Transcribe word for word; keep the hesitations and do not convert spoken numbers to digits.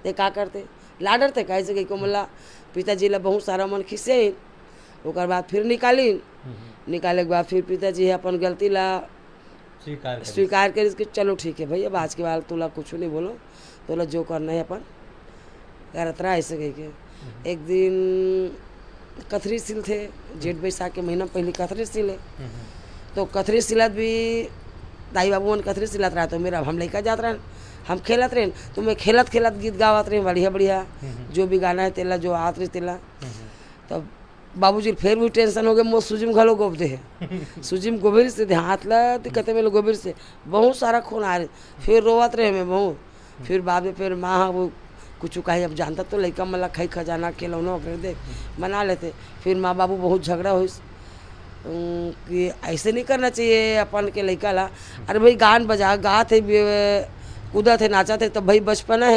ते का करते, ला डरते, कहे से कि कोमला पिताजी ला बहुत सारा मन खिसे। ओकर बाद फिर निकालिन। निकाले के बाद फिर पिताजी हे अपन गलती ला स्वीकार करिस। स्वीकार करिस कि चलो ठीक है भाई, अब आज के बाद तोला कुछ नहीं बोलो, तोला जो करना है अपन करत रहा, ऐसे कह के। एक दिन कथरी सिलथे, जेठ बैसाख के महीना में पहली कथरी सिले। तो कथरी सिलत भी दाई बाबू मन कथरी सिलत रहा, तो मेरा हम लइका जात रहन, हम खेलत रहन, तो मैं खेलत खेलत गीत गावत रहे, बढ़िया बढ़िया जो भी गाना है तेला, जो आत रही तेला। तब बाबूजी फेर भी टेंशन हो गए, मोर सूजी में घलो गोब दे हे। सूजी में गोबर से दे, हाथ ला दिक्कत है, मेरे गोबर से बहुत सारा खून आ रहे। फिर रोवत रहे मैं बहुत। फिर बाद में फिर माँ हा वो कुछ कहे, अब जानता तो लइका मन ला खाई खजाना खिलौना वगैरह दे, मना लेते। फिर माँ बाबू बहुत झगड़ा होइस, उम, कि ऐसे नहीं करना चाहिए अपन के लइका ला। अरे भाई, गान बजा, गात है, बे-, कूदत है, नाचत है, तब भाई बचपना है।